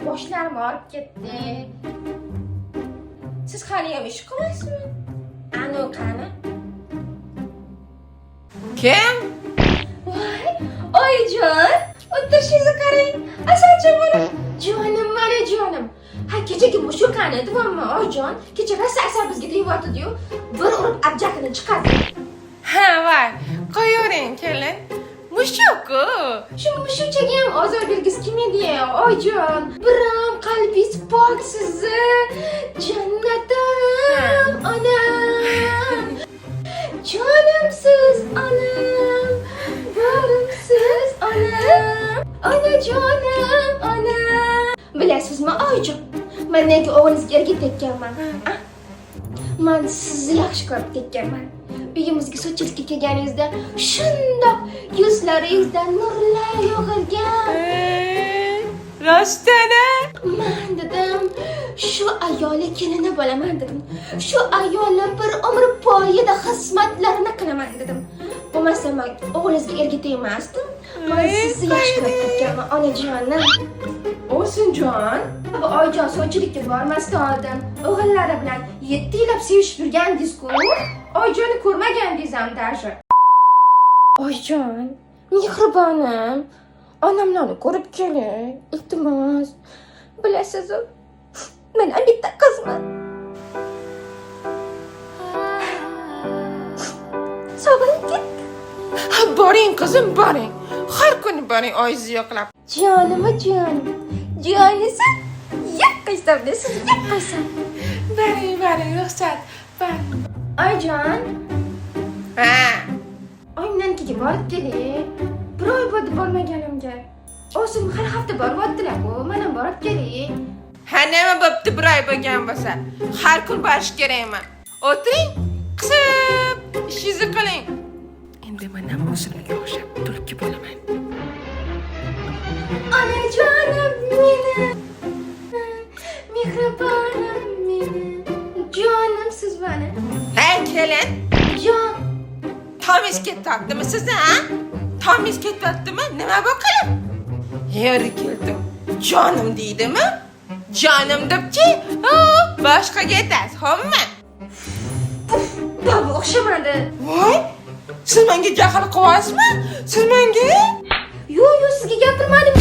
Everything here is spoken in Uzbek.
Boshlarim og'rib ketdi. Siz haliyam ish qilmaysizmi? Anu qani? Kim? Voy, oyijon, o'tirishingizni qarang. Asalcha mana. Jonim, mana jonim. Ha, kechagi mushuk qani deyapman, oyijon. Kecha rosa asal bizga tegyotdi-yu. Bir urib abjakini chiqardi. Ha, voy. Qo'yavering, kelin. Mushuk-ku. Shu mushukchaga ham ozor bergisi kelmaydi ya, oyijon. Biram qalbingiz pok sizni. Jannatim, onam. Jonimsiz onam. Borimsiz onam. Onajonim, onam. Bilasizmi, oyijon? Men nega o'g'lingizga erga tekkanman? Ah? Man sizni yaxshi ko'rib tekkanman. Uyimizga sovchilikka kelganingizda shundoq yuzlaringizdan nurlar yog'ilgan. Rostdan? Man dedim, shu ayoli kelini bo'laman dedim. Shu ayolni bir umr poyida xizmatlarini qilaman dedim. Bo'lmasa man o'g'lingizga erga tegmasdim. Man sizni yaxshi ko'rib tekkanman, onajonim. Ovsinjon, bu oyijon sovchilikka bormasdan oldin o'g'illari bilan 7 yillab sevishib yurgandingiz-ku. Oyijonni ko'rmagandingiz ham даже. Oyijon, mehribonim, onamlarni ko'rib keling, iltimos. Bilasiz, men ham bitta qizman. Sog'inib ketdim. Ha, boring qizim, boring. Har kuni boring oyingizni yo'qlab. Jonim, jonim. Jonisi, yeb qo'ysam desiz, yeb qo'ysam. Boring, boring, ruxsat. Boring. Oyijon, Ha. oyimnikiga borib keling. Bir oy bo'ldi bormaganimga. Ovsin har hafta boryaptilar-ku, men ham borib keling. Ha, nima bo'pti bir oy bo'lgan bo'lsa? Har kun borish kerakmi? O'tiring, qisib, ishingizni qiling. Endi men ham o'zimga o'xshab tulki bo'laman. Onajonim meni. Mehribonim meni. Jonim siz mani. Ha, kelin. Jon. Tomingiz ketyaptimi sizni, ha? Tomingiz ketyaptimi? Nima bu qilib? Yeri keldim. Jonim deydimi? Jonim debchi, ha, boshqaga aytasiz, xo'pmi? Baba o'xshamadi. Voy, siz menga jahl qilyapsizmi? Siz menga? Yo'q, yo'q, sizga gapirmadim.